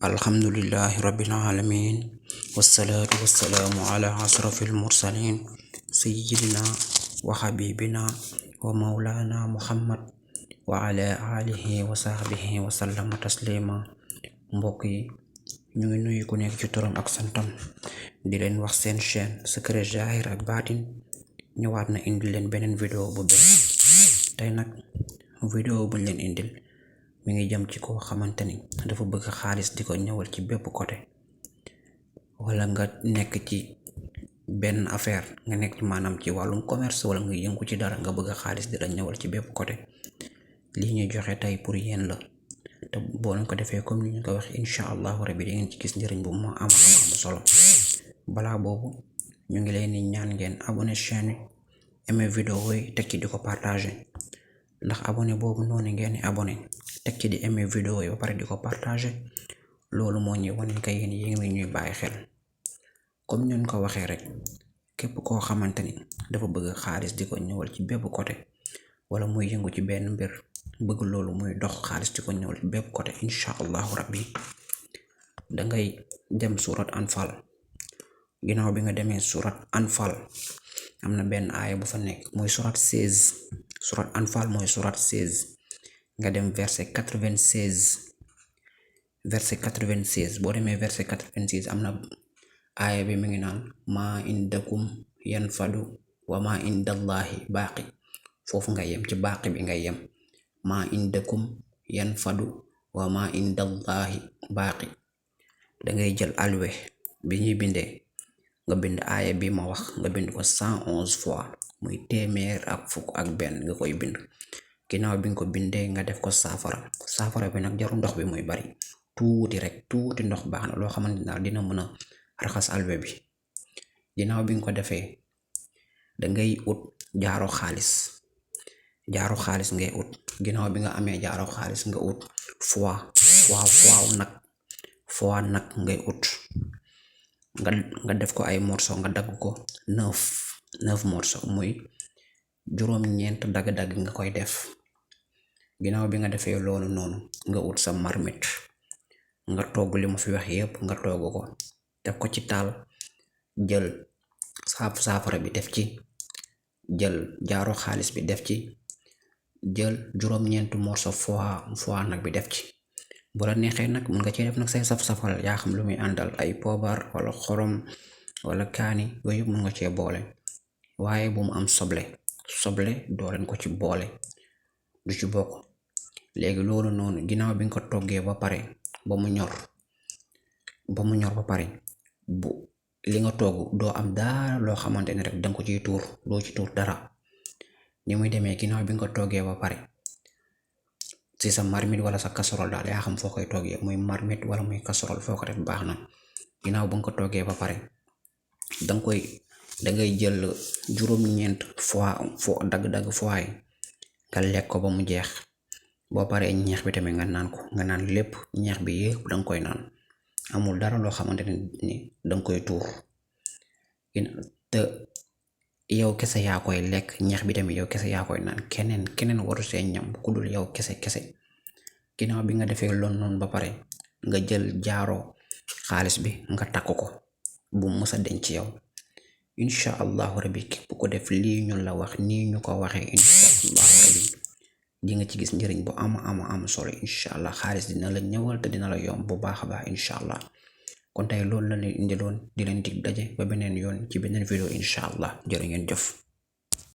alhamdulillahi rabbil alamin wassalatu wassalamu ala asrafil mursalin sayyidina wa habibina wa maulana muhammad wa ala alihi wa sahbihi wa sallama taslima. Mbokk yi ñu ngi nuyu ku nekk ci turam ak santam di leen wax seen chaîne Secret Zahir ak Baatin ñëwaat na indil leen beneen vidéo bu bees. Tey nag vidéo buñ leen indil mi ngi jëm ci koo xamante ni dafa bëgg xaalis di ko ñëwal ci bépp côté, wala nga nekk ci benn affaire, nga nekk maanaam ci wàllum commerce wala nga yëngu ci dara nga bëgg xaalis di la ñëwal ci bépp côté. lii ñuy joxe tey pour yéen la, te boo leen ko defee comme ni ñu ko wax incha allahu rabbi di ngeen ci gis njëriñ bu ma am solo. Balaa boobu ñu ngi leen di ñaan ngeen abonné chaîne, aimé vidéo yi teg ci di ko partagé, ndax abonné boobu noonu ngeen di abonné teg ci di aimé vidéo yi ba pare di ko partagé, loolu moo ñuy wane kay yéen yi ngi ñuy bàyyi xel. comme ñun ko waxee rek, képp koo xamante ni dafa bëgg xaalis di ko ñëwal ci bépp côté, wala muy yëngu ci benn mbir bëgg loolu muy dox xaalis di ko ñëwal ci bépp côté, incha allahu rabbi dangay dem surat Anfal. Ginnaaw bi nga demee surat Anfal am na benn aaya bu fa nekk mooy surat 16. surat Anfal mooy surat 16, nga dem verset 96. boo demee verset 96 am na aaya bi mi ngi naan maa indakum yanfadu wa maa indallahi baaqi. foofu nga yem, ci baaqi bi nga yem. maa indakum yanfadu wa maa indallahi baaqi. dangay jël alwe bi ñuy bindee nga bind aaya bi ma wax, nga bind ko 111 fois, muy téeméer ak fukk ak benn nga koy bind. ginnaaw bi nga ko bindee nga def ko saafara bi nag jarul ndox bi muy bari, tuuti rek, tuuti ndox baax na, loo xamante ne dina mën a raxas alwe bi. ginnaaw bi nga ko defee dangay ut jaaro xaalis ngay ut. ginnaaw bi nga amee jaaro xaalis nga ut fois nag ngay ut, nga def ko ay morceau, nga dagg ko 9 morceau, muy juróom-ñeent dagg-dagg nga koy def. ginnaaw bi nga defee loolu noonu nga ut sa marmite, nga togg li ma fi wax yépp, nga togg ko def ko ci taal, jël saafara bi def ci, jël jaaro xaalis bi def ci, jël juróom-ñeent morceau fois nag bi def ci. bu la neexee nag mun nga cee def nag say saf-safal, yaa xam lu muy àndal, ay poobar wala xorom wala kaani, yooyu yëpp mun nga cee boole, waaye bu mu am soble doo leen ko ci boole, du ci bokk. léegi loolu noonu ginnaaw bi nga ko toggee ba pare ba mu ñor ba pare, bu li nga togg doo am dara loo xamante ne rek danga ko ciy tuur, doo ci tuur dara. ni muy demee ginnaaw bi nga ko toggee ba pare ci sa marmite wala sa casserole daal, yaa xam foo koy toggee, muy marmite wala muy casserole, foo ko def baax na. ginnaaw ba nga ko toggee ba pare dangay jël juróom-ñeent fois dagg-dagg fois yi nga lekk ko ba mu jeex. boo paree ñeex bi tamit nga naan lépp, ñeex bi yëpp danga koy naan, amul dara loo xamante ni danga koy tuur. te yow kese yaa koy lekk, ñeex bi tamit yow kese yaa koy naan, keneen waru see ñam ku dul yow kese. ginnaaw bi nga defee loolu noonu ba pare, nga jël jaaro xaalis bi nga takk ko, bu mës a denc yow. incha allahu rabbi képp ko def lii ñu la wax nii ñu ko waxee, incha allahu rabbi di nga ci gis njëriñ bu am solo. incha allah xaalis dina la ñëwal te dina la yomb bu baax a baax incha allah. kon tey loolu la leen indiloon, di leen dig daje ba beneen yoon ci beneen vidéo incha allah. jërë ngeen jëf.